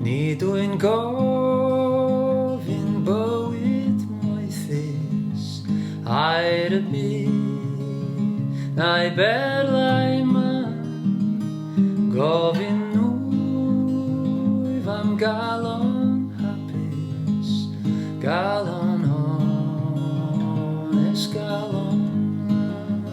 Nid wy'n gofyn bywyd moethus, aur y byd na'i berlau mân. Gofyn wyf am galon hapus, galon onest, galon lân.